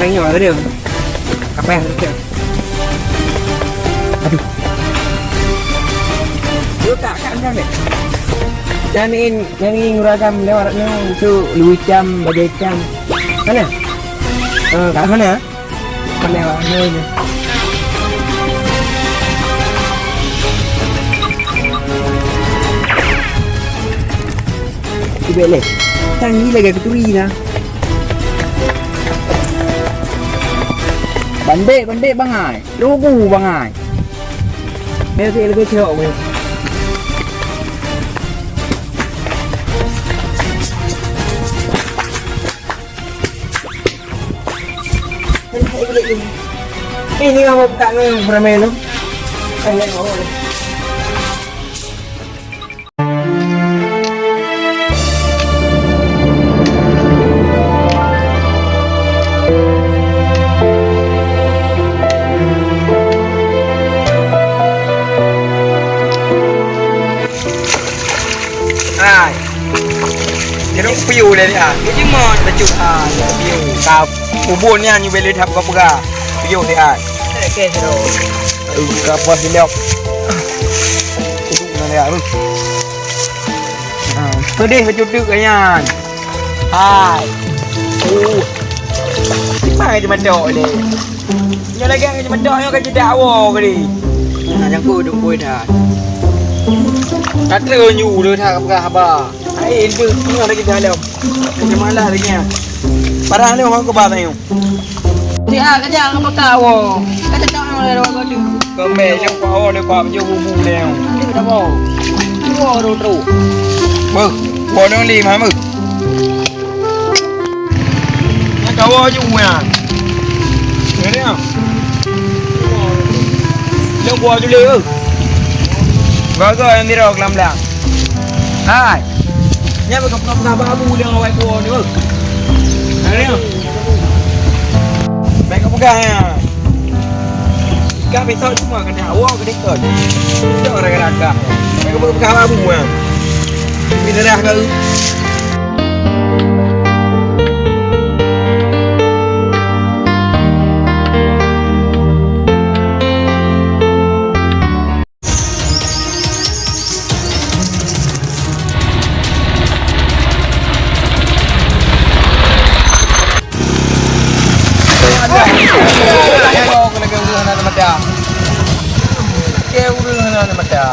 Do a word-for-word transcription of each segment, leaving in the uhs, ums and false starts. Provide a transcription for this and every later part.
Nyoe ada dia. Apa yang ada? Aduh. Lu tak, tak, tak, tak. Jangan, jangan nguragam lewat ni. Tu lu hitam, baju hitam. Mana? Eh, kat mana? Mana awak ni? Tibek leh. Tang ni lagak keuturi nah. Bandek, bandek bangai. Lugu bangai. Mari lagi cok weh. Ini ngapa tak nang beramai tu? Ayo. Hai. Jeruk piu lé ni ah. Jadi mon bacut ah, jeruk piu. Ka ubon nyan nyu bele thap ka peugah. Piu lé ai. Oke, jeruk. Ka pas silap. Kuduk na ya. Ha, pedih bacut tu kan nyan. Hai. Uh. Simpai di mandok ni. Nyoe lagèe ngon mandok nyoe ka jidakwa kali. Nah, nyang ku dum bui that. Ka treun ju le that ka peugah haba. Hai, itu nyoe lagi dalam. Macam malah lagi nyan. Padahal ni orang ke bawah tayong. Dia kerja apa kau? Kata tak orang oleh orang tu. Kau main yang kau oleh kau je bubu dia. Dia tak mau. Dua orang terus. Beuh, kau dong lima beuh. Nyan kawoe ju nyan. Nyan. Lôn kawoe ju lé, eu. Gaga nyang mirah keulam blang. Hai. Nyan bak peugah-peugah bak abu lé awai kawoe nyoe, eu. Nyan. Baik kau peugah nyan. Ka pisau cuma kena awak kena ikut. Itu orang raga. Baik kau peugah bak abu nyan. Bina dah kau.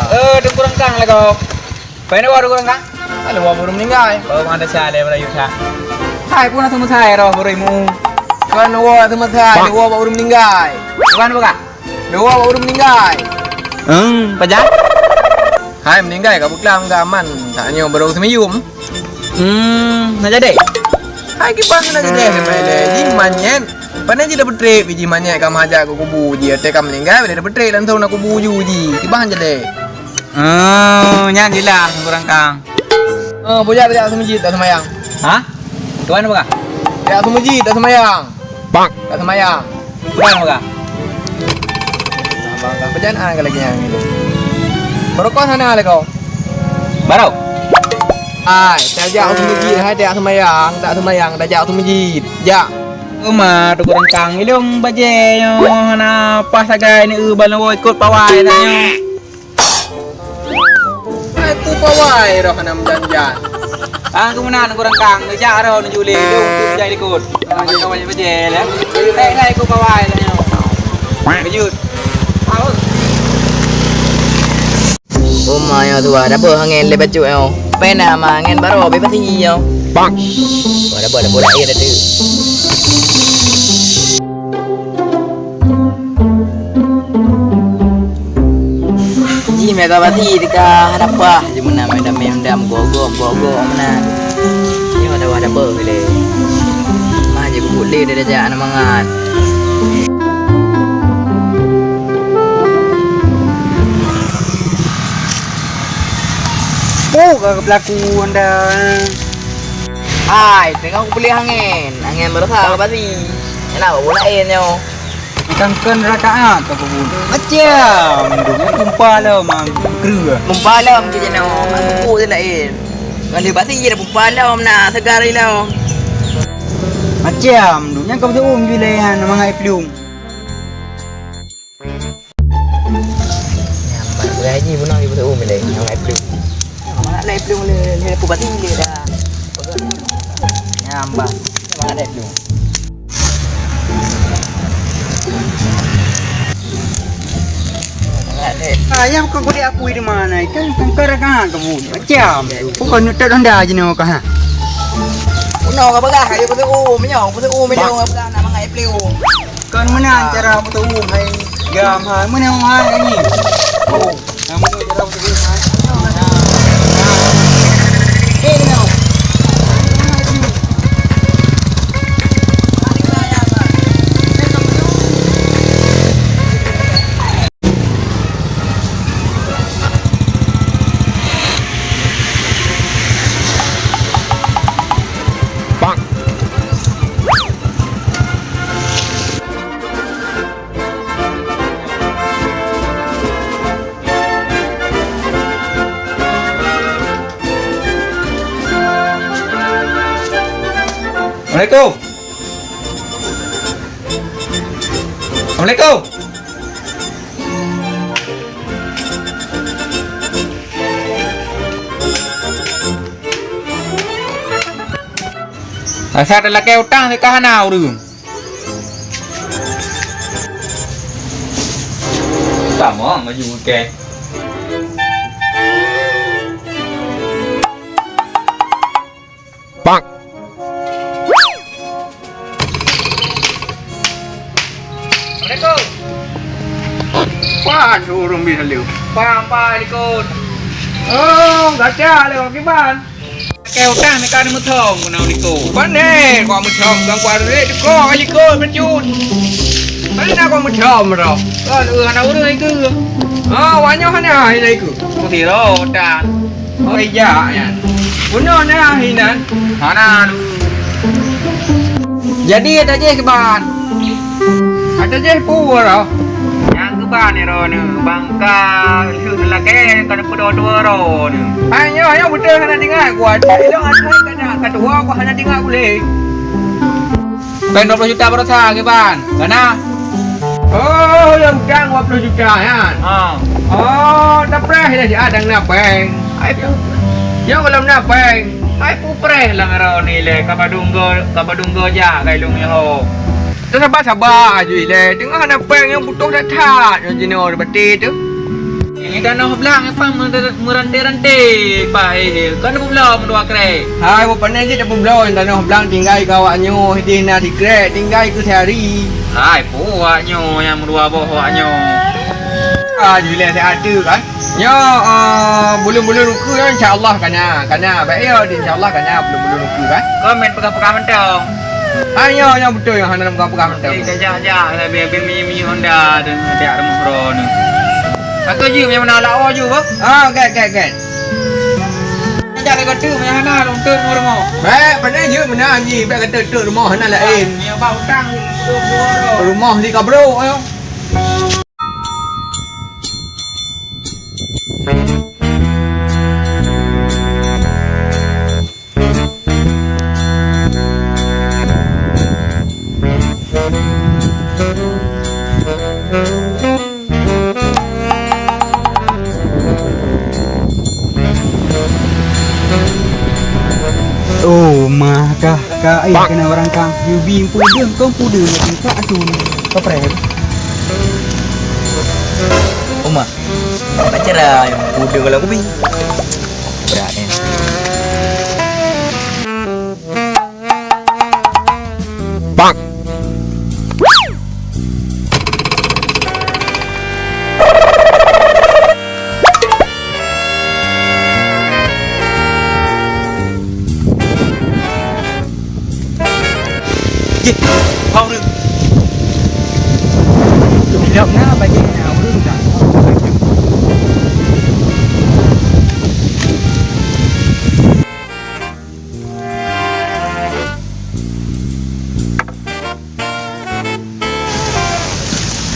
Eh, Teungku Rangkang lah kau. Pai na woe ureueng ka? Hana woe ureueng meuninggai. Oh, mana sya lé merayu sya. Hai pun asa meusai roh ureueng mu. Kan woe asa meusai, woe bak ureueng meuninggai. Bukan bukan? Woe bak ureueng meuninggai. Hmm, pajan? Hai meuninggai ka buklang ka aman. Tak nyoe baru semiyum. Hmm, na jadi? Hai kiban na jadi sama ada. Jiman nyan. Pane ji dah peutrek biji manyét ka meuhajat keu kubu ji, watèe ka meuninggai, dah peutrek langsung na kubu ju ji. Kiban jadi. Oh, nyan jilah kurang kang. Oh, bujang tajak seumeujid tak seumayang. Hah? Tuan apa kah? Tajak seumeujid tak seumayang. Bang. Tak seumayang. Tuan apa kah? Abang kah peujan ai ka lagèe nyan. Barokon hana lé kau. Barok. Ai, tajak seumeujid hai tajak seumayang, tak seumayang tajak seumeujid. Jak. Uma tu kurang kang ilong bajèe nyoe hana pas sagai ni eu ban lôn ikot pawai na nyoe. Hai ku pawai roh hana meujan-jan. Ah, keumeuna kurang kang, jak roh nuju lé, lôn tu jai likot. Ah, jai kawai bajèe lé. Eh, lai ku pawai nyoe. Kejut. Uma nyoe tuha, dapeuh angén lé bacut nyoe. Pena ma angén barô beubasie nyoe. Wah, dapeuh, dapeuh laén atu. Ji meuga basie teuka hana paih, ji meunan meuga mendam gogom, gogom meunan. Nyoe dapeuh, dapeuh lé. Ma ji kubuet lé dari jak na mangat. Oh, ka beulaku anda. Hai, teungoh kupeuleueh angén. Angén beurasa ka pasti. Enak bak bola laén nyoe. Bukan-bukan rakaat ka kubu. Macam, dulu pumpa lom, ah, kreueh. Pumpa lom ke jeno, aku pun laén. Ngan dia pasti je dah pumpa lom nak segar lom. Macam tu, nyang kau beutôi um ju lé han mangat plueng. Nyan, mak, udah haji bunoe ibu tu um lé, mangat plueng. Mangat lé plueng lé, lé pubati lé dah. Nyan, bah, mangat lé plueng. Ayah kau kulit aku di mana? Kan kau kan kamu. Macam. Kau nak tak anda je nak kau ha? Uno ka bagah ayo beutôi um, nyoe beutôi um, nyoe ka bagah nak mangat plueng. Kon meunan cara beutôi um hai gam hai. Meunan hai ni. Oh, nah, meunan cara beutôi um hai. Eh, no. Assalamualaikum. Assalamualaikum. Asai talakée utang teuka hana ureuëng. Tamong maju ke. Pak. Assalamualaikum. Wah, ureuëng bi lalu. Pang, pang, likot. Oh, gaca lé, kiban. Pakai utang ni kan meuthong guna likot. Pandai kau meuthong, kau kuat duit, kau likot, pecut. Mana kau meuthong, bro? Kau lu hana ureuëng itu. Ah, wanyoh hana, hana itu. Kau tiro utang. Oh, ija nyan. Bunoe na hinan. Hana lu. Jadi ada jih kiban. Ada jih pura. Nyang kiban ni ro ni. Bangka lheueh lagée kana peudua-dua ro ni. Ayo, ayo beutôi hana tinggai gua. Cek ilong asai kana katua gua hana tinggai uleh. Péng dua puluh juta baroesa kiban. Kana? Oh, nyang utang dua puluh juta nyan. Ha. Oh, tapreh dah siat dang na péng. Hai pu. Nyoe gohlom na péng. Hai pu preh lam aro ni lé, ka padunggo, ka padunggo jak kai lung nyoe. Sabar-sabar aju ilée. Teungoh na péng nyang butoh that-that nyoe jinoe bati tu. Ini tanoh blang apa meurante-rante, Pak, eh, kan publoe meudua krek. Hai, bu pandai jih dah publoe tanoh blang tinggai keu awak nyoe, hideh na sikrek, tinggai keu sehari. Hai, pu awak nyoe nyang meudua boh awak nyoe. Ah, jileh siat tu kan. Nyoe, eh, buleuen-buleuen ukeue nyoe insya Allah kana, kana. Baik ya, insya Allah kana buleuen-buleuen ukeue kan. Kau main peugah-peugah mantong. Ah, nyoe, nyoe beutôi nyoe hana peugah-peugah mantong. Eh, tajak-jak lah, biar, biar minyeuk-minyeuk Honda tu, tajak rumoh droe ni. Aku jih nyang mana lak oh jih, bah? Ah, gét, gét, gét. Tajak ke kata nyang hana, untuk rumoh. Baik, pandai jih mana jih, baik kata tu rumoh hana lain. Yang bah utang, rumoh di kabrok, yo. Oh, mah kah, kah, eh, kena orang kang. Yubi pudeng, kau pudeng, kau pudeng. Kau pernah? Oma, baca dah yang pudeng kalau aku bi. Berat ni. Bang. Jih, bang ureueng. Ilok na bajèe na ureueng dah.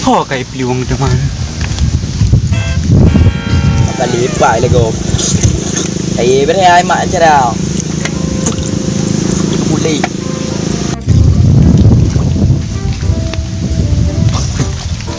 Ho kai piliwang teuma. Kali lipat lagoe. Ai bereh ai mak cara. Pulih.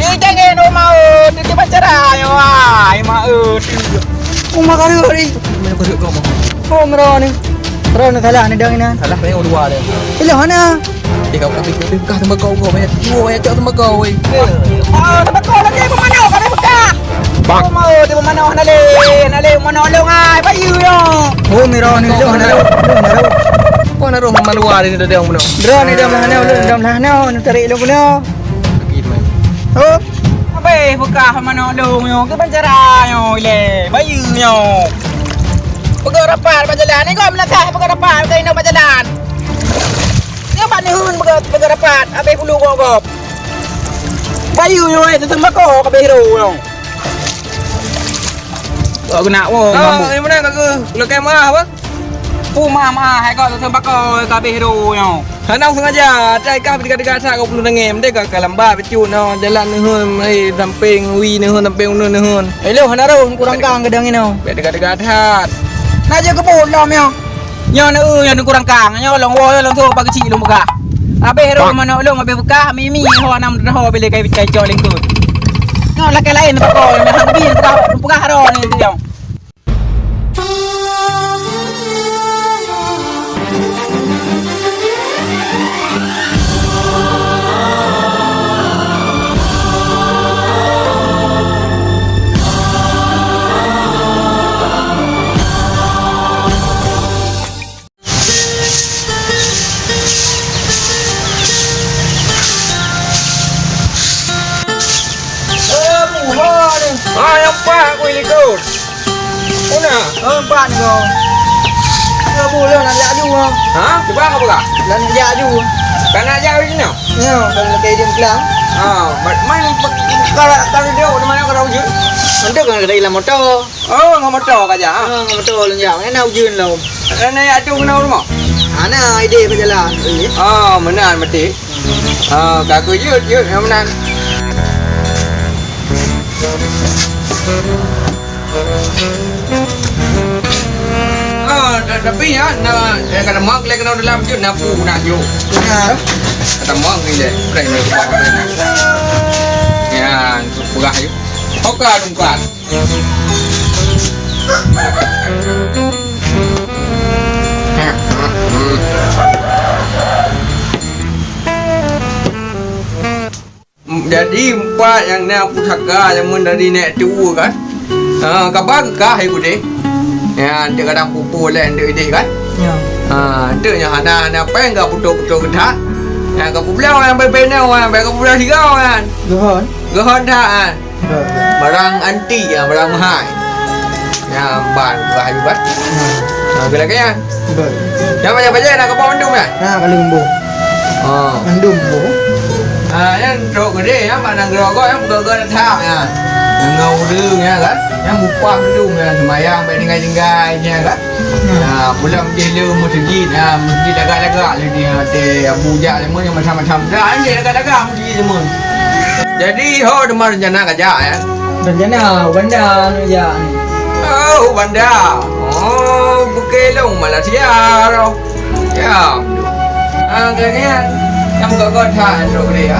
Eh, jangan, oh, mau, tu dia pacaran, ya, wah, mau, tu. Oh, mak, kau ni. Mana kau duduk kau, mak? Oh, merah ni. Merah ni salah ni, dah ni. Salah ni, oh, dua dia. Ilah mana? Eh, kau, kau, kau, kau, kau, tembakau kau, banyak. Oh, banyak cak tembakau, weh. Ah, tembakau lagi, pemanau, kau dah pecah. Bang. Oh, mau, dia pemanau, hana lé, hana lé, pemanau long, ai, bayu, yo. Oh, merah ni, long, hana long, long, hana long. Kau hana roh, malu, ada ni, dah, dah, mana? Drone ni, dah, mana, long, dah, mana, ni, tarik long, mana? Sakit, man. Oh. Abeh, buka, mana, long, yo, ke bancara, yo, ile, bayu, yo. Peugah rapat, bak jalan, ni, kau meunasah, peugah rapat, kau inong bak jalan. Nyoe bak neuheun beuga-, beuga rapat, abéh bulu gob-gob. Bayeue nyoe, eh, teuteumako ka abéh ro nyoe. Kok keunak woe, oh, mabuk. Nyang meunan ka keuh, lakèe meu'ah apa? Pu meu'ah-meu'ah, hai kok teuteumako ka abéh ro nyoe. Hana sengaja, tai kah teuga-teuga that kau puluh nangèe, mending ka, ka lambat bacut nyoe, jalan neuheun, eh, sampéng wie neuheun, sampéng uneuen neuheun. Eh, lôn hana rhot, kurang kang keudang inoe. Bèk teuga-teuga that. Na jeuet keubuet lom nyoe. Nyoe na, eu, nyoe kurang kang, nyoe lôn woe, lôn tho pageuchik lôn peugah. Abéh ro manok lôn, abéh peugah, mimi ho nam ho bilé kai, kai cok lingkot. Nyoe lakèe laén bako, nyoe han bi peugah, peugah ro ni tu nyoe. Eh, buha ni. Ha, nyang paih aku ilikot. Una? Oh, empat ni kau. Tiga bulan nak jak ju, ha? Ha? Cuba apa kah? Nak jak ju. Kan nak jak ju ni? Ya, kalau kayak dia pulang. Ha, mat-, main pe-, kalau, kalau dia, udah mana kalau ju? Untuk kan kena hilang motor. Oh, ngon motor ka jak, ha? Ah, ngon motor lôn jak. Hana ujeuen lom. Hana jak tu keunoe rumoh? Hana idé beujalan. Oh, meunan berarti. Oh, ka ku jeuet, jeuet nyang meunan. Ah, ta-, tapi ya, na, eh, kadang mak lagi kena dalam jeuet na pu na jok. Ya. Kadang mak ni deh, prank ni. Ya, peugah yuk. Oka dungkan. Jadi, empat nyang na pusaka jameun dari nèk tuwoe kan. Ha, kaba geukah hai gudé. Ya, eunteuk kadang pupuk lé eunteuk idéh kan. Ya. Ha, eunteuk nyang hana, hana péng ka putôh-putôh geutak. Ya, ka peubloe nyang bai-bai nyoe, ka peubloe sigau kan. Geuhon. Geuhon that kan. Betul. Barang antik ya, barang mahai. Ya, ban, bah, bah. Hmm. Ha, geulakèe ya. Betul. Nyang macam-macam nak keupak mandum ya? Nah, kalau lembu. Oh. Mandum bu. Ha, nyan trok geude ya, mak nanggroe gob nyang peugah-peugah that ya. Ngon ureueng ya kan. Nyang mupah mandum ya, seumayang bak tinggai-tinggai ya kan. Hmm. Ha, pulang jih le meuseujid, ha, meuseujid lagak-lagak le dia, até Abu jak le mun macam-macam. Dah, anjing lagak-lagak meuseujid le mun. Jadi, ho teuma rencana kajak ya? Rencana u Banda anu jak ni. Oh, u Banda. Oh, bukè long Malaysia roh. Ya. Ah, kalian nyang gok-gok that trok geude ya.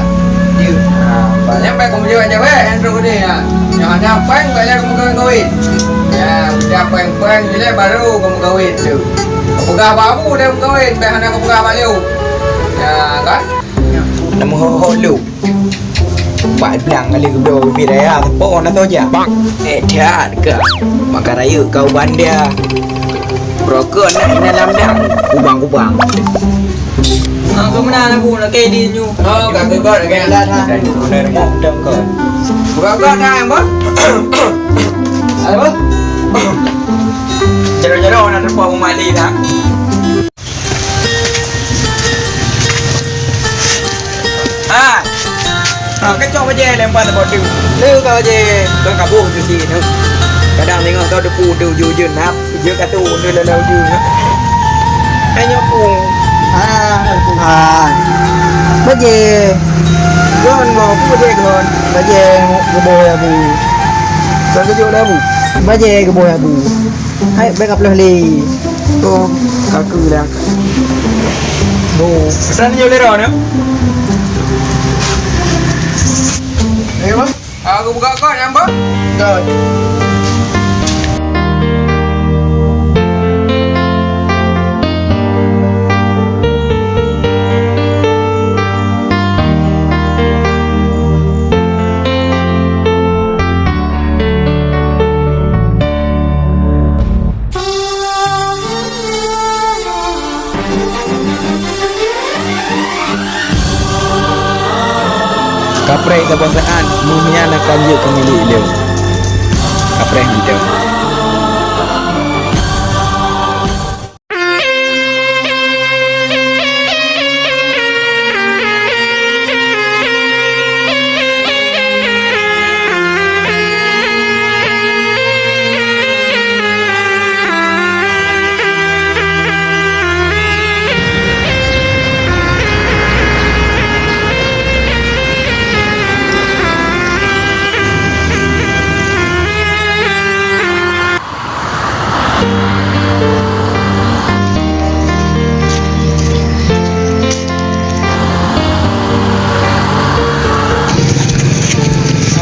Ya. Ah, banyak baik kamu jawab-jawab yang trok geude ya. Nyang ada péng, banyak kamu kawin-kawin. Ya, udah péng-péng je lah baru kamu kawin tu. Peugah babu dah kamu kawin, dah hana kamu peugah balu. Ya, kan? Nama hok-hok lu. Bak blang kali keudroe bibit raya, seupôt na soe jak. Eh, that ka. Maka rayeuk kau Banda. Rokok nak inan lam dang. Kubang-kubang. Ah, kau meunan aku nak kayak di nyu. Oh, ka geugor lagi. Dan guna rumah dong kau. Rokok nak apa? Apa? Jero-jero nak teupok rumah Ali dah. Ha. Ha, kacok bajèe lempar teubot tu. Tu ka bajèe, tu ka boh tu si tu. Kadang tengok tu depu tu ujeuen-ujeuen hap, ujeuen ka tu tu lalu ujeuen. Hanya pun. Ha, ha. Bajèe. Gon boh, bajèe gon. Bajèe geuboh ya bu. Ka kejok dah bu. Bajèe geuboh ya bu. Hai, bèk ka ploh lé. Oh, ka keu dah. Oh, pesan nyoe lé droeneuh. Eh, bang. Aku buka kot, ya, bang. Kot. Kapreh keubangsaan, meunyan akan jeuet keu milék lôn. Kapreh mantong.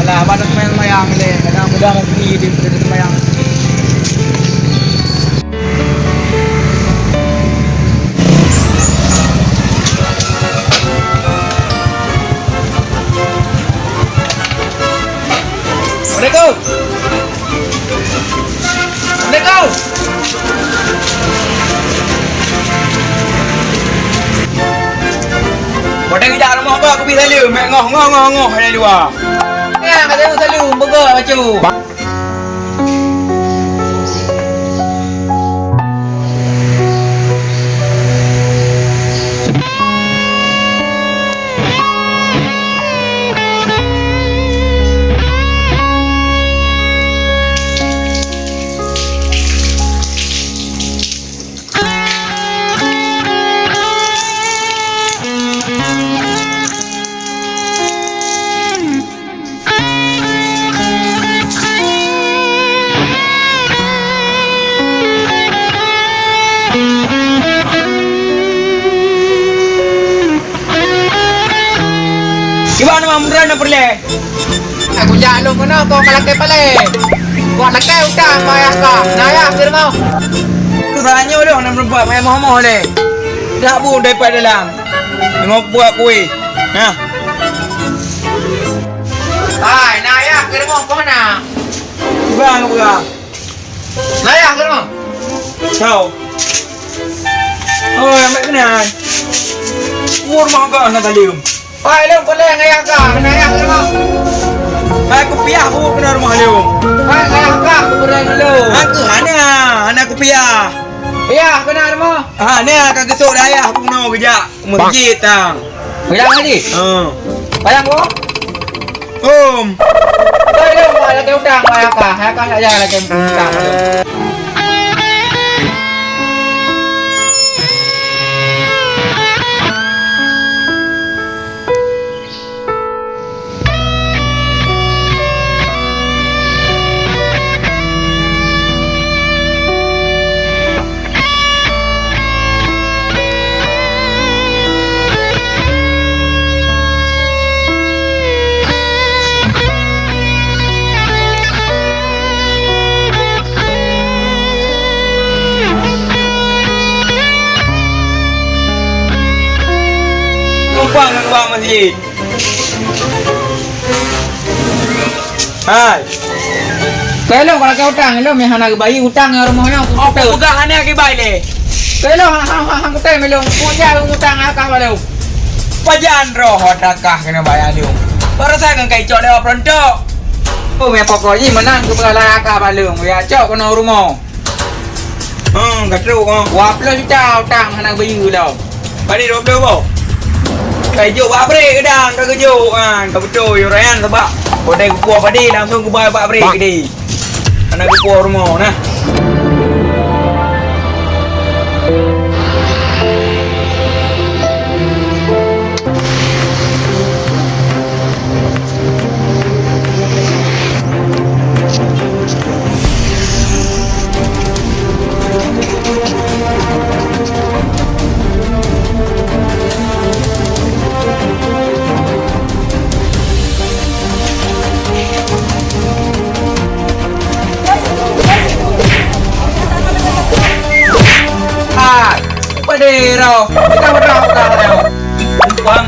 Alah, abang dah seumayang-seumayang lé. Kadang mudah mati di, di seumayang. Assalamualaikum. Assalamualaikum. Watèe geujak rumoh gob keubiet saleuem, mak ngoh, ngoh, ngoh, ngoh di luwa. Nyan, ka saleuem, beugöt bacut. Iban mah meunan na peureulèe. Aku jak lôn keunoe, kau ka lakèe palèe. Kau lakèe utang bak ayah kah. Na ayah keu rumoh. Keu salah nyoe lôn na meureumpok, payah moh-moh lé. Dak bu daripada dalam. Deungoe buet kueh. Nah. Hai, na ayah keu rumoh, kau na? Bang, bang. Nayah keunoe. Tau. Oh, amat keunan. Wur mah kah na taleuem. Pai lôn peuleng ayah kah, nayah keunoe. Hai kupiah bu keunoe rumoh lôn. Hai ayah kah, kupeuleng lôn. Aku hana, hana kupiah. Piah keunoe rumoh. Hana ka geusok dayah aku keunoe geujak. Meusjid tang. Bilang tadi? Ha. Padang ko? Om. Oi, dong, lakèe utang, lakèe utang. Lakèe utang. Numpang ngon bang masjid. Hai. Keu lôn kalau keu utang, lôn meuhana geubayeue utang nyang rumoh nyoe. Oh, peugah hana geubai lé. Keu lôn, hang, hang, hang kutem lôn. Punya utang akah bak lôn. Pajan roh takah keuneuk bayar lôn. Baroesa ngon kai cok lewat perontok. Oh, meh pokok jih meunan keu peugah lai akah bak lôn. Ya cok keunoe rumoh. Hmm, ka trok, ha. Dua ploh juta utang hana geubayeue lom. Padé dua ploh boh? Ka jok bak brek keudang, ka geujok, ha, ka beutôi ureueng nyan sabab watèe geupuwoe padé langsung geuba bak brek keudéh. Hana geupuwoe rumoh nah. Hai, padé roh, kita berdoa, kita berdoa. Umpang.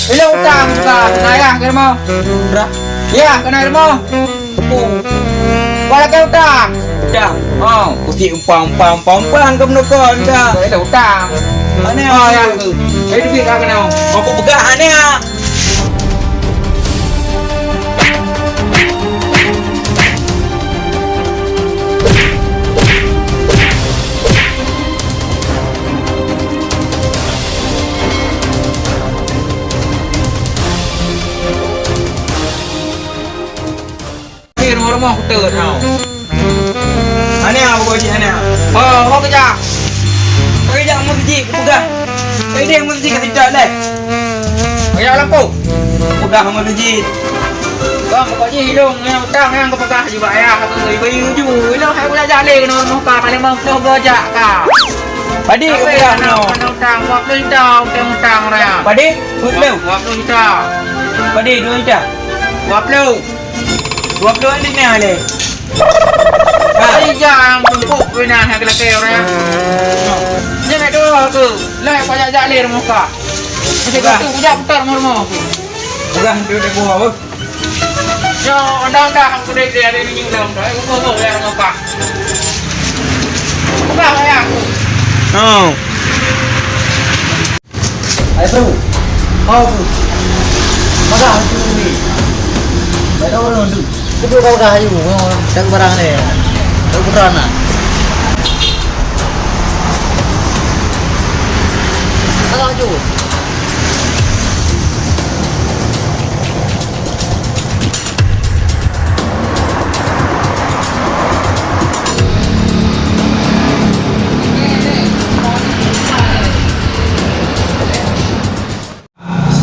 Bila utang buka, kena ya, kena mau. Berah. Ya, kena mau. Tepung. Kau lagi utang. Utang. Oh, utik umpang, umpang, umpang, umpang ke menukon dah. Kau ada utang. Mana? Oh, ya. Eh, duit dah kena. Aku pegang ni ah. Di rumoh-rumoh kuteut tau. Hana, pokok jih hana. Oh, oh, kejak. Kejak masjid, kupeugah. Kejak masjid ka tidak leh. Kejak lampu. Peugah masjid. Bang, pokok jih ilong nyang utang nyang kupeugah jih bak ayah aku bagi bagi uju. Ilong hai ulah jaleh kena muka kali mau kena gojak ka. Padi kupeugah no. Kena utang dua puluh juta, utang utang raya. Padi, dua puluh juta. Padi dua juta. Dua puluh. Dua puluh ni ni ale. Hai jang tumpuk pina hai kelakar orang. Ni nak dua tu. Lah payah jak le muka. Macam tu kejap putar rumah aku. Udah tu dia buah apa? Yo, undang-undang aku dia dia ada ni undang-undang. Aku kau ya muka. Buka ya aku. Oh. Hai bro. Kau tu. Maka aku ni. Baik orang tu. Kedua kau dah ayu. Cak barang ni. Kau berana. Salah tu.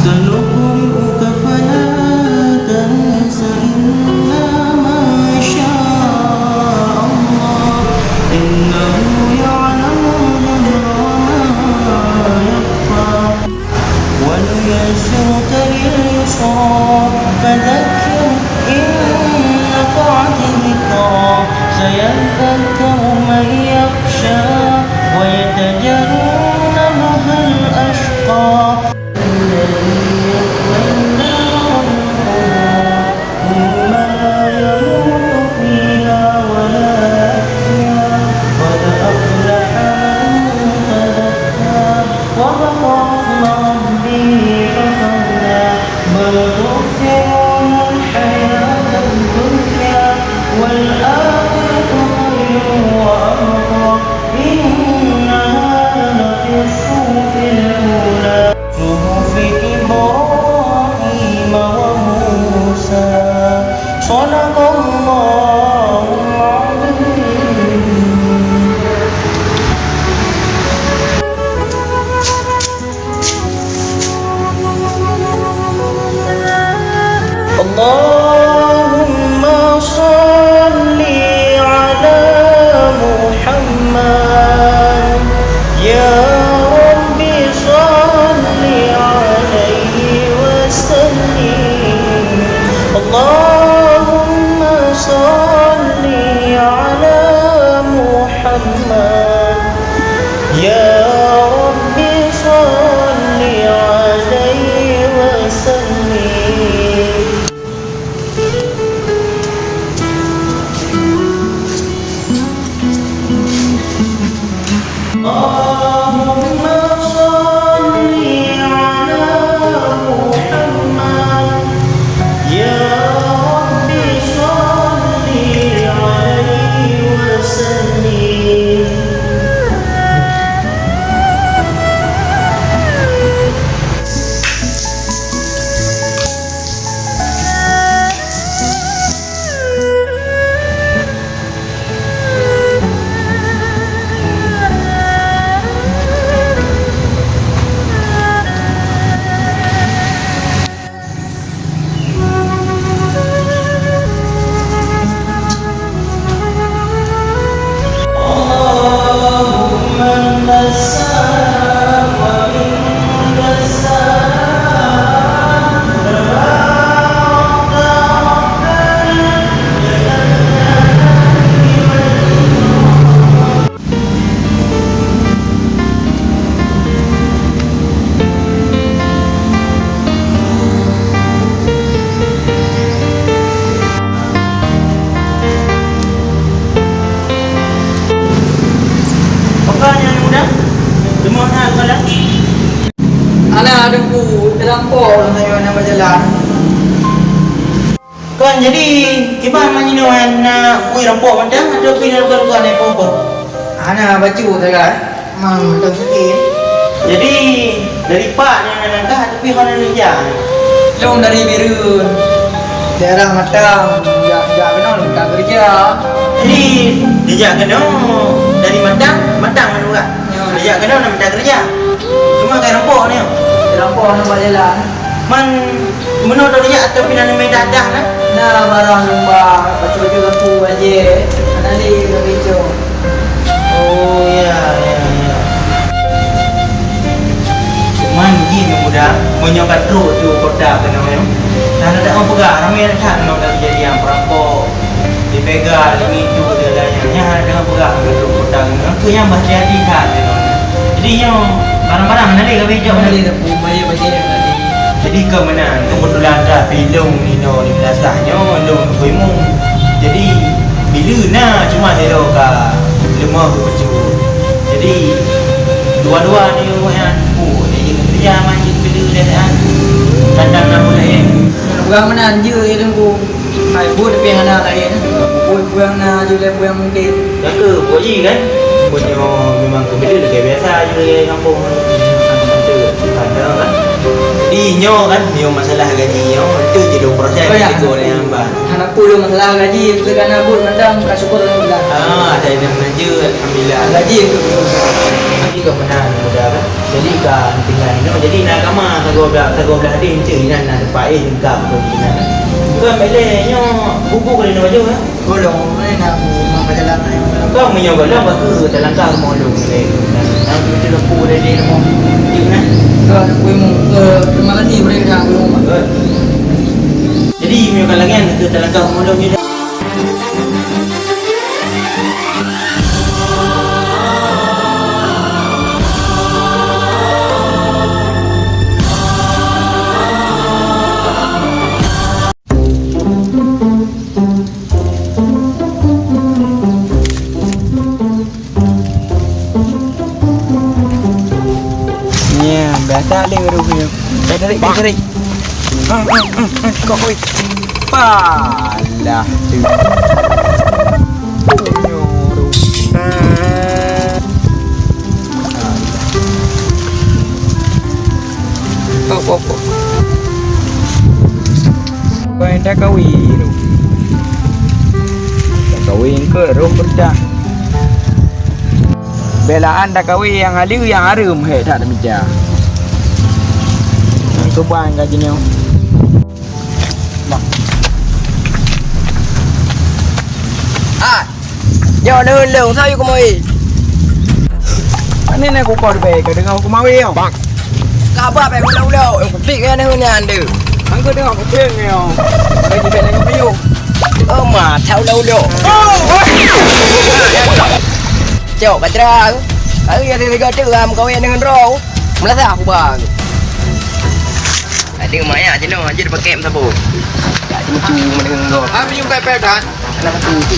سنقرئك فلا تنسى إلا ما شاء الله إنه يعلم الجهر وما يخفى ونيسرك لليسرى فذكر إن نفعت الذكرى سيذكر من يخشى ويتجنبها الأشقى الذي يصلى النار الكبرى ثم لا يموت فيها ولا يحيا قد أفلح من تزكى وذكر اسم ربه فصلى بل تؤثرون الحياة الدنيا والآخرة خير وأبقى إن هذا لفي الصحف الأولى صحف إبراهيم وموسى. صدق الله العظيم. اللهم صل على محمد. يا رب صل عليه وسلم. اللهم صل على محمد. يا رب صل عليه وسلم. اللهم صل على محمد. يا رب صل عليه وسلم. اللهم أنت السلام ومنك السلام، تباركت ربنا، يا ذا الجلال والإكرام. Pakon nyang muda? Deungoe na kepala. Ana Teungku, teulampau lôn tanyoe nyang beujalan. Kon, jadi, kiban meunyoe na bui rampok mantong, atawa pih na luka-luka na peue-peue? Hana bacut sagai, mang mantong sakét. Jadi, dari pat nyang na langkah, tapi hana neujak? Lôn dari Bireuen. Daerah Matang, jak, jak keunoe mantong keureuja. Jadi, dijak keunoe dari Matang, Matang hana urat. Ya. Dijak keunoe na mantong keureuja. Cuma kai rampok nyoe. Rampok nyoe bak jalan. Man, meunoe teulihat atau pih na neumè dadah na? Na barang nyang ba, bacut-bacut lampu bajèe, hana lé ka geucok. Oh, ya, ya, ya. Man jih nyoe muda, meunyoe ka trok di kota keunoe nyoe, na dak peugah ramè that nyoe ka keujadian peurampok. Dipeugah, dimintu, dan lain-lain. Nyan hana deungon peugah keu geutanyoe. Keu nyan bah hati-hati that. Jadi nyoe barang-barang hana lé ka beuh ijok. Hana lé, dah pun bajèe-bajèe hana lé. Jadi ka meunan, keubeutulan that pih lôn inoe di Meunasah nyoe, lôn Teungku Imum. Jadi bila na cuma sidroe ka leumoh geupeujeuet. Jadi dua-dua ni nyan, oh, jadi keureuja manjeuet bila dah nyan. Kadang na pun laén. Peugah meunan jeuet, ya Teungku. Hai, buet pih hana laén. Buet peue nyang na jeuet lé peue nyang mungken. Nyan keuh, Pak Ji, kan? Buet nyoe memang keubeudôh lagèe biasa jeuet lé gampông. Kadang, kan? Jadi, nyoe, kan, nyoe masalah gaji nyoe, itu je dua persen. Oh, ya. Tiga orang yang hamba. Hana peue lom masalah gaji, itu kan buet mantong, ka syukur alhamdulillah. Ah, ada yang manager, alhamdulillah. Gaji itu. Gaji keu meunan, muda, kan? Jadi ka tinggai inoe, jadi na kama sagoe blah, sagoe blah deh enceu inan na teumpat, eh, leungkap tu inan. Bukan bèk lé nyoe bubu ka linoe bajèe, eh? Golom, eh, na bu ma pajalan ai. Kau meunyoe golom bak keu talangkah rumoh lôn lé. Nang tu lampu lé di rumoh. Di mana? Kau aku mau ke terima kasih boleh dah aku rumah. Good. Meunyoe ka lagèe nyan, keu talakah mulông nyoe. Nyan, biasa le roh nyoe. Dah tarik, dah tarik. Ah, ah, ah, ah, kok, oi. Palah tu. Nyoe roh. Hop, hop, hop. Bukan dah kahwin tu. Dah kahwin ke roh peudah. Belaan dah kahwin nyang haleue nyang hareuem, hei, that demikian. Nyang tuban ka jinoe. Ah, nyoe neuheun lôn, soe yue keumawe? Pane na kukoh leubeh ka deungoe keumawe nyoe. Ka ba bèk ulok-ulok, nyang kutik ka neuheun nyan deuh. Nyang ka deungoe kutik nyoe. Ka jibèk lagèe miyueb. Oh, ma, that ulok-ulok. Cok, ka cra. Ka ya tiga tu, am kawin dengan roh. Meulasa aku bang. Ada mak yak jinoe, jeuet pakai meusaboh. Yak jinoe cu meudeungoe. Am yue kai pèt kan? Anak aku tu.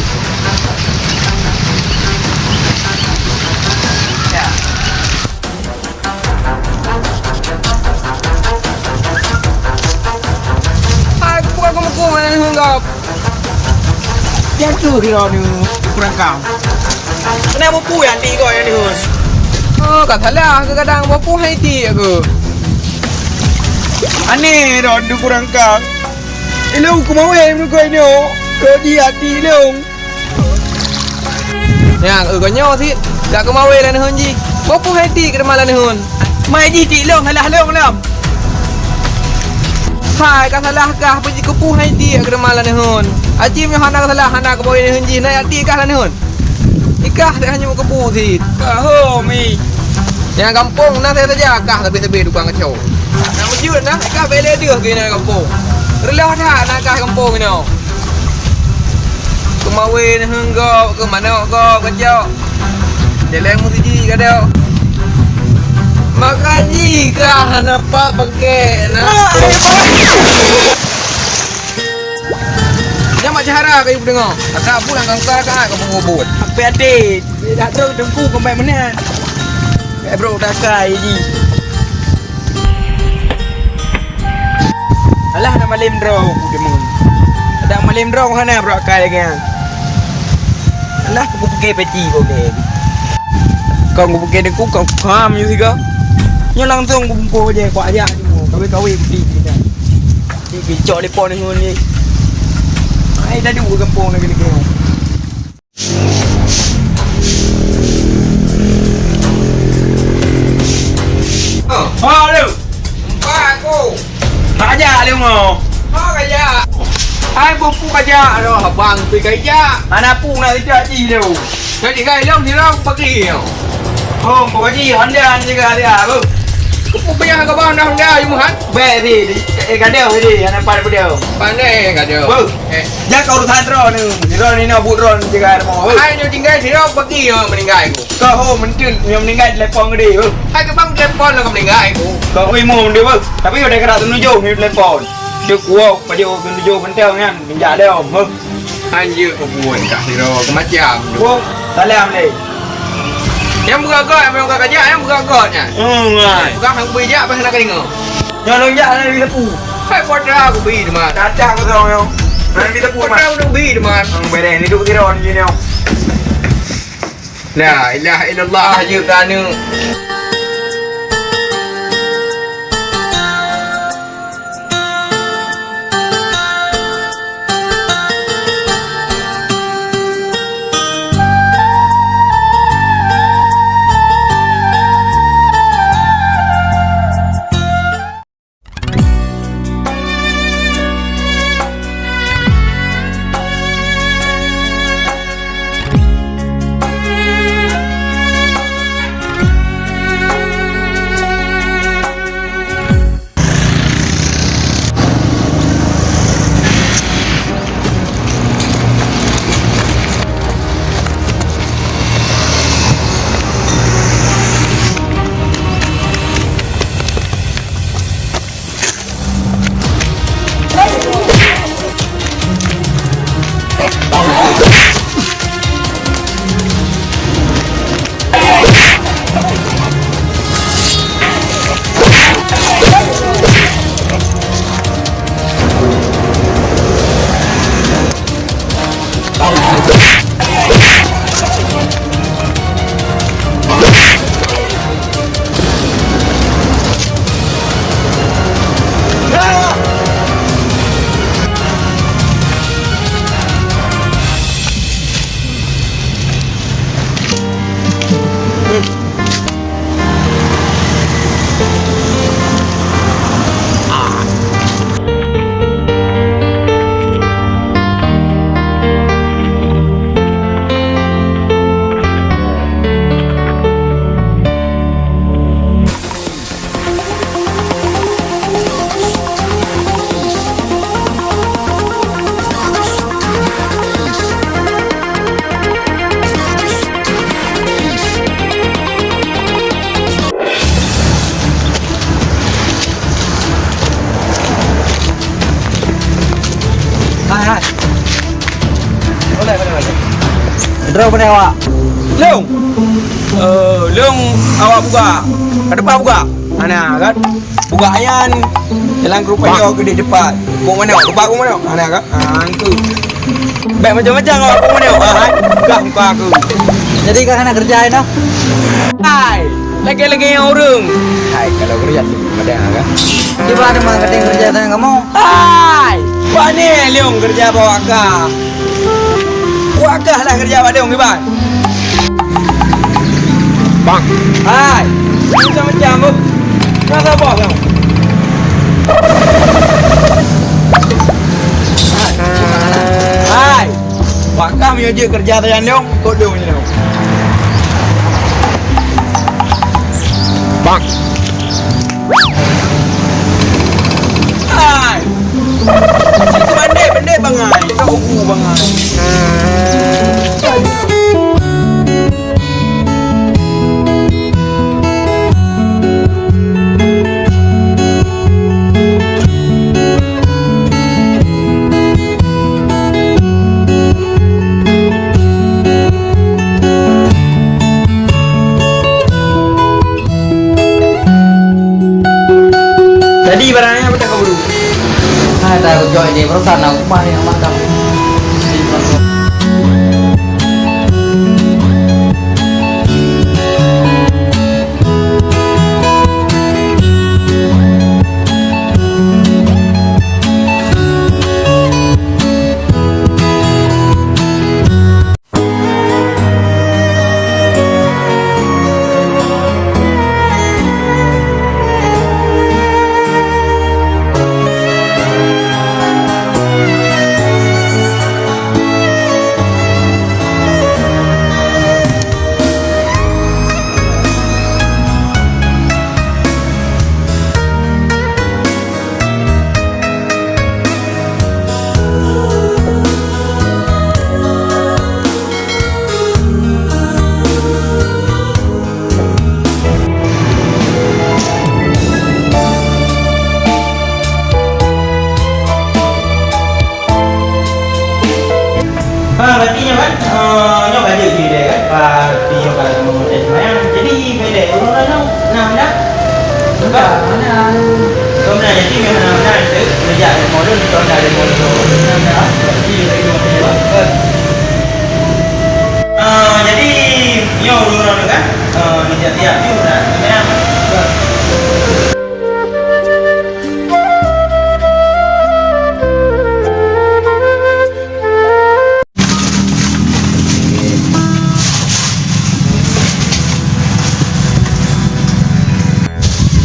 Ya. Hai, aku bukan kamu kau, anak aku. Nyan keuh droeneuh kurang kam. Keuneuk bupu nyang tiek goe nyan deuh. Oh, ka salah keu kadang bupu hai tiek keuh. Aneh droeneuh kurang kam. Ilông keumawe meunyoe nyoe, keu di até ilông. Nyang, eh, geuh nyoe cit, jak keumawe lôn hon jih. Bupu hai tiek keu teuma lôn hon. Mai jih tiek lông, salah lông lom. Hai, ka salah kah, peue jikeupeue hai tiek keu teuma lôn hon. Aci meunyoe hana salah, hana keumawe lôn hon jih, na jak tiek kah lôn hon. Ikah teuh hana keupeue cit. Ka ho mi. Nyang gampông na saja kah sabe-sabe tukang kacau. Nyang meujeuet na, ikah bèk lé deuh keu inan gampông. Reuloh that na kah gampông inoe. Keumawe neuheun gob, keu manok gob, kacok. Jeleng meusiji kadok. Makan jih kah hana pat pake na. Nyan mak Jahara ka yue peudeungoe. Asa pulang gangka ka ka peubuet. Ape até? Dak trok teungku keumbang meunan. Eh, bro, dak kai jih. Alah, na malem droe ku deungon. Dak malem droe hana bro kai lagèe nyan. Alah, ku pike peci ko ke. Kong ku pike deku kong kam yue siga. Nyoe langsung ku bungko je, ku ajak je. Kawe-kawe budi kita. Ni gicok di pon ngon ni. Ai dah dua gampong lagi lagi. Oh, ha, lu. Empat aku. Tak ajak lu mo. Ha, kajak. Hai buku kajak. Aduh, abang tu kajak. Anak pu nak tidak ji lu. Jadi kai long di long pagi. Oh, pokok ji Honda ni juga dia. Kepu payah ke bang dah Honda, you muhat. Baik di, eh, gadoh di, anak pada pada. Pandai gadoh. Beuh. Eh. Jangan kau urusan drone ni. Drone ni nak buat drone juga ada mau. Hai nyoe tinggai sidroe pagi nyoe meuninggai ku. Kau ho mentul nyoe meuninggai telepon gede, beuh. Hai ke bang telepon lah kau meuninggai ku. Kau ho imo mende, beuh. Tapi udah kena tunjuk ni telepon. Cuk wok, pajak wok tunjuk pentang nyan. Minjak dia, beuh. Anjir kau buat kah sidroe ke macam tu. Wok, salam le. Nyang beugöt-göt, nyang beugöt-göt nyan. Hmm, ngai. Peugah hang bui jak, bah nak deungoe. Nyoe lôn jak, hana biteupeu. Hai, putra aku bui teuma. Kacang kosong nyoe. Hana biteupeu, Mat. Putra aku bui teuma. Hang bereng ni duk sidroe ni nyoe. La ilaha illallah, jeuet keu aneuk. Lôn peunah awak. Lôn. Eh, lôn awak buka. Ka teupah buka. Hana kan? Buka nyan. Jalan kerupan nyoe keudeh teupah. Bok manok, teupah bok manok. Hana kan? Ah, itu. Bèk macam-macam awak bok manok. Ah, hai. Gah muka aku. Jadi kah hana kerja, noh? Hai. Lagèe-lagèe nyang ureueng. Hai, kalau kerja sih, ada kan? Cuba ada mah katanya kerja tangan kamu. Hai. Pane lôn kerja bak kah. Wak kah lah keurija bak dong kiban. Bang. Hai. Macam-macam, Bu. Kenapa, Bang? Hai. Wak kah meunyoe jeuet keurija sajan dong, kot dong nyoe. Bang. Hai. Bandék, bandék bangai. Kau uhu bangai. Jadi barangnya apa tak kaburu? Ah, tak jauh ini, baru sana upah yang makan. Ha, berarti nyoe kan, eh, nyoe ka jeuet jih deh kan. Berarti nyoe ka lama maté sembahyang. Jadi, beda ureueng lalu. Nah, dah. Dah, mana? Kau mana jadi memang mana? Sejak dari mulut, kau dari mulut. Nah, dah. Jadi, dari mulut. Ah, jadi, nyoe ureueng-ureueng kan, ah, geujak-jak ju dah, sebenarnya.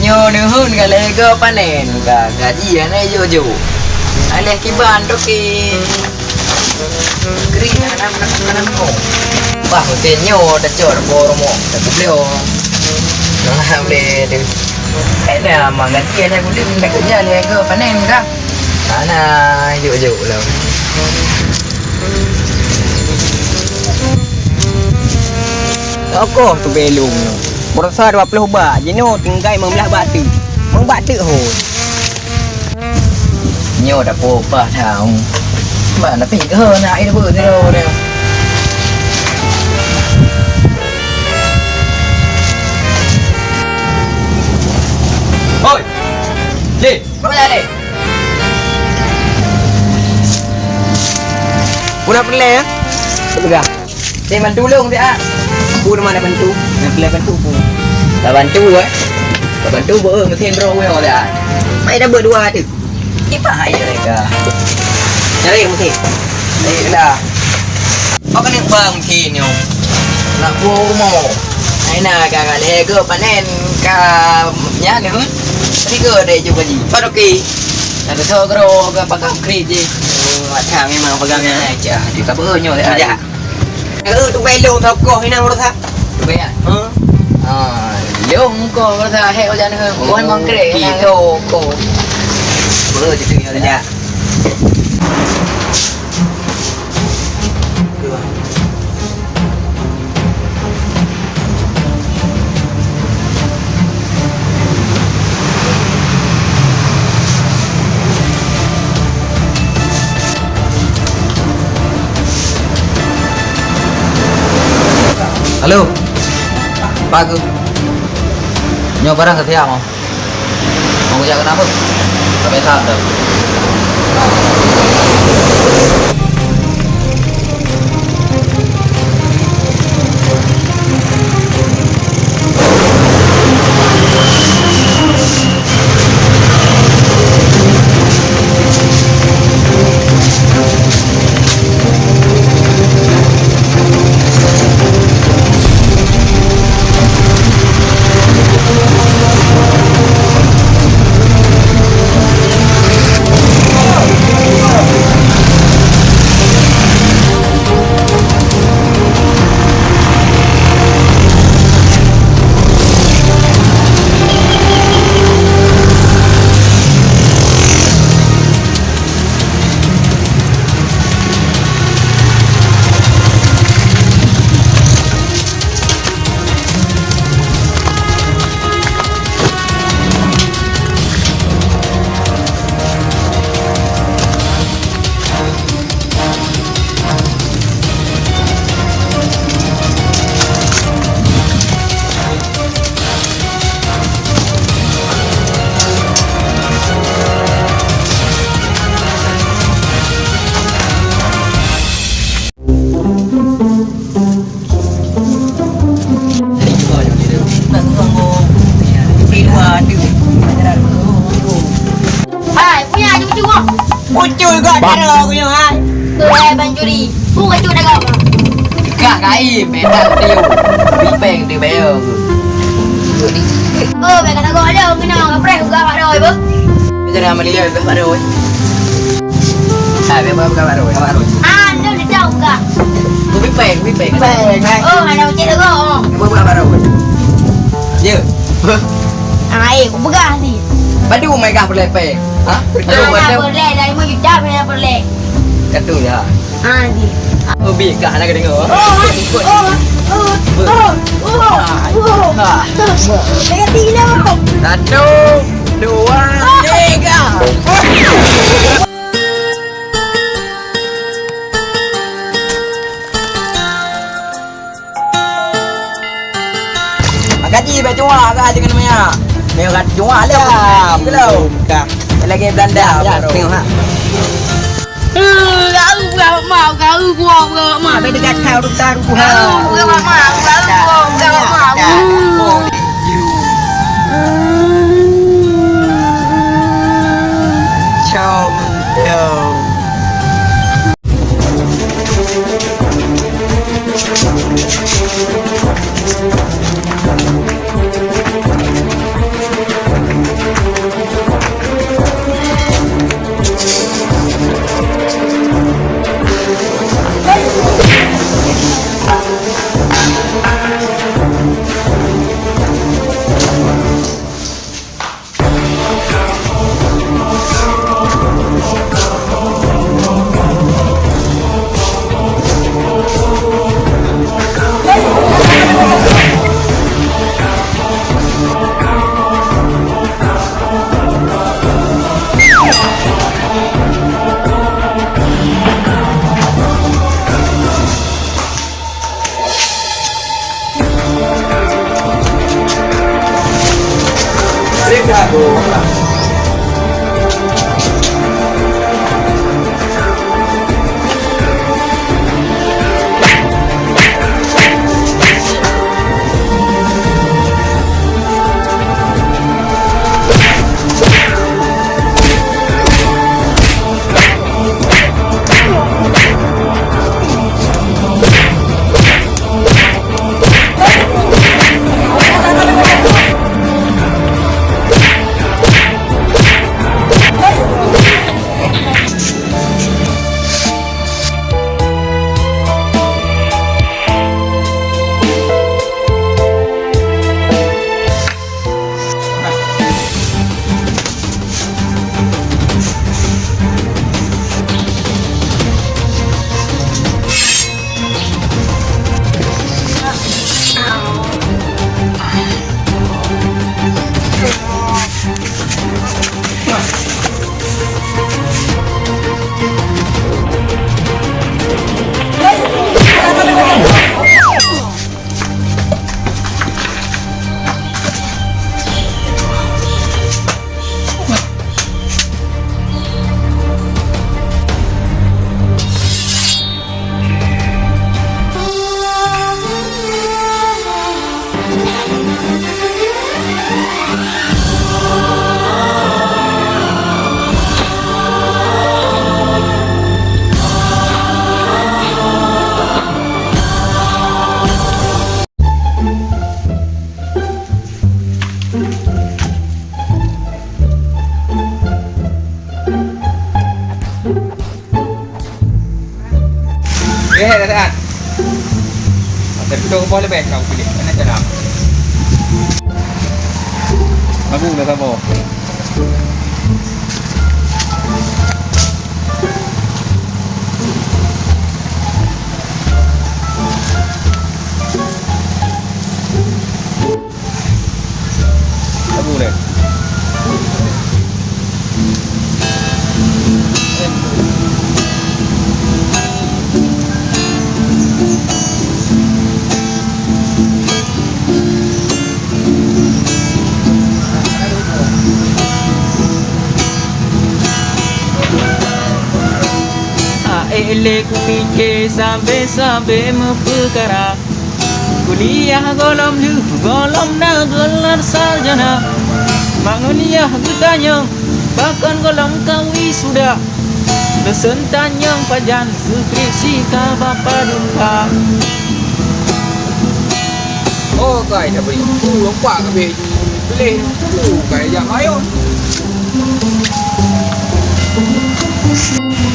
Nyoe neuheun ka lhèe goe panen, ka gaji hana jok-jok. Aléh kiban toke. Kering hana, hana, hana nangkong. Bah, meusén nyoe tacok dapur rumoh, tapeubloe. Nah, boleh tu. Eh, dah, mang ganti ada kulit, minta kerja, dia ke panen dah. Hana jok-jok lah. Tokoh tu belum. Berusaha dua puluh bak, jinoe tinggai meumlah bak teuk. Meubak teuk ho. Nyoe dapur bah thao. Bah, tapi ho na ai dapur tu dia. Hoi. Leh. Mana leh? Puna peureulèe, ya? Peugah. Dek bantu lôn, dek, ah. Peue nama nak bantu? Nak pilih bantu peue? Ka bantu, eh. Ka bantu beu, eh, meusén droe weh, dek, ah. Mai dah beu dua tu. Kipak aja mereka. Cari meusén. Cari dah. Apa kena bang meusén nyoe? Nak buang rumah. Ai na ka, ka lhèe goe panen ka nyan, eh. Tiga dek juga ji. Pat okey. Nak kesel kero ke pakai krit je. Oh, macam memang pegang ni. Aja, dia tak beu nyoe, dek, ah. Eh, tu belum tau koh inang rasa. Bea. Ha? Ha, lôn koh rasa hek wajan ke. Koh memang krek. Itu koh. Beu je tu ya. Halo. Pak Gu. Nyoe barang ka siap, oh. Mau jak kenapa? Kami saham dah. Hai, punya cucu kok. Ucul kok cara kau nyoe, hai. Tu, hai, pancuri. Pun kacau dah kau. Kak kai, beda tiu. Bipeng di bayar. Oh, bèk kata kau ada, kena ngapres juga kat doi, beuh. Kita dah melihat, beuh, kat doi. Ah, biar buka baru, buka baru. Ah, tu dia tahu kah? Kupi peng, kupi peng. Peng, peng. Oh, mana ucit tu, oh. Buka baru. Ya. Ah, eh, aku pegang ni. Padu mai kah peureulèe peng? Ha? Padu, ah, padu. Peureulèe, dah lima juta peureulèe, peureulèe. Katu ya. Ah, ni. Oh, bi kah nak dengar. Oh, oh, oh, oh, oh, oh. Ah, ah. Satu, dua, tiga. Makaji bak cuma ka jangan maya. Maya kat cuma le. Ya, belum kah. Lagi Belanda. Ya, ya, baru. Tengok ha. Eh, lalu bukan mak, lalu gua bukan mak. Habis dekat kau tu taruh ha. Lalu bukan mak, lalu gua bukan mak. Ya, ya. Ciao. Ciao. Dah sihat. Masa tu boh leubeh kau pilih. Mana cara? Aku dah sabar. Abu deh. Aék lé kupike sabe-sabe meupeukara. Kuliah gohlom lheueh, gohlom na gelar sarjana. Mangun yah geutanyong, pakon gohlom ka wisuda. Leuseun tanyong pajan, skripsi ka bapadum ka. Oh, kai dah beri. Tu lompat ke beh. Boleh. Tu kai jak mayun.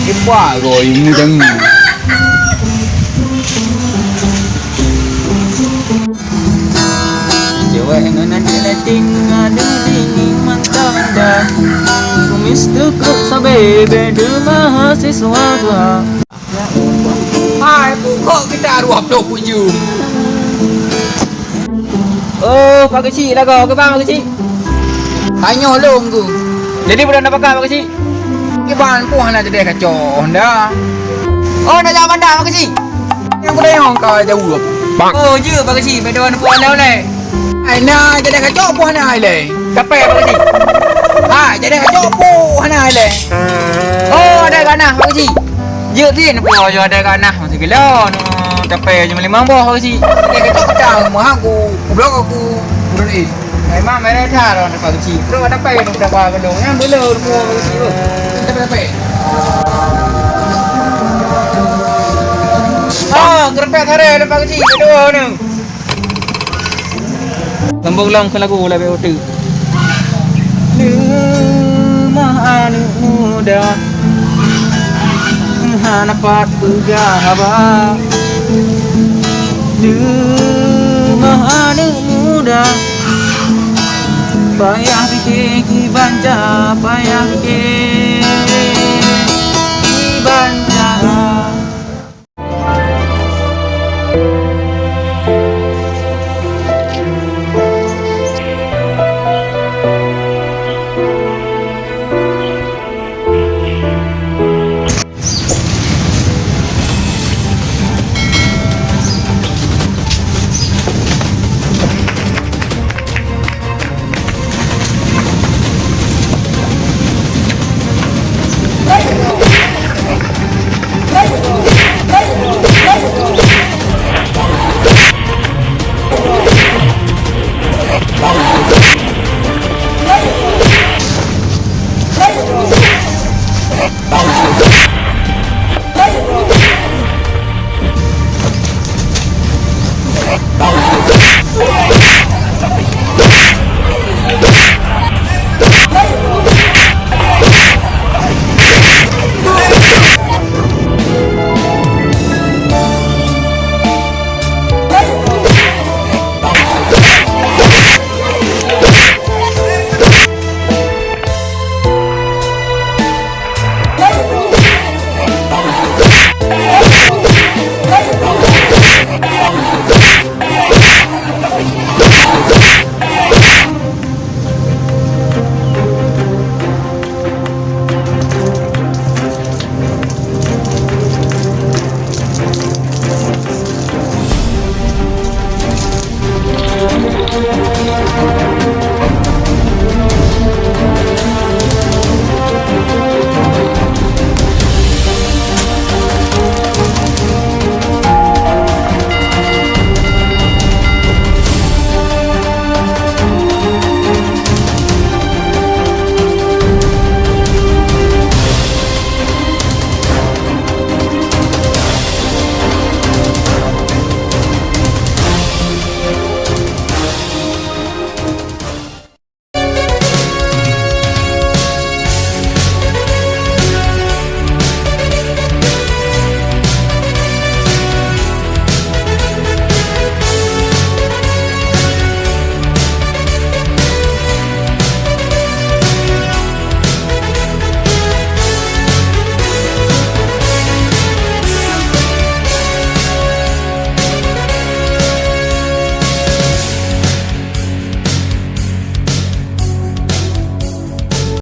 Cepat kau ilmu jangan. Cewek ngon aneuk leteng adu dingin mantong dah. Kumis tukuk sabe beda mahasiswa tua. Hai, bukok kita dua puluh tujuh. Oh, Pak Keuchik lagoe, keuban Pak Keuchik? Tanyoe lôn ku. Jadi budak na pakai Pak Keuchik? Kiban pun hana jadi kacau Honda. Oh, nak jalan bandar Pak Keuchik? Yang boleh yang kau jauh. Oh, je Pak Keuchik, pada warna pun oleh-oleh. Ai na jadi kacau pun hana ai leh. Kapai Pak Keuchik? Ha, jadi kacau pun hana ai leh. Oh, ada ganah Pak Keuchik. Jeuet pih neupeue jeuet ada ganah masa gila. Capek je limong boh Pak Keuchik. Dia kata kita mahal ku, ku blok aku. Urut eh. Memang mereka dah dapat Pak Keuchik. Terus dapat ke dong. Yang belum semua Pak Keuchik tu. Dapat dapat. Ah, kerempet hari ada Pak Keuchik. Kedua ni. Sambung lom keu lagu lah bek ote. Leumah aneuk muda hana pat peugah haba. Leumah aneuk muda payah pike kiban ja, payah pike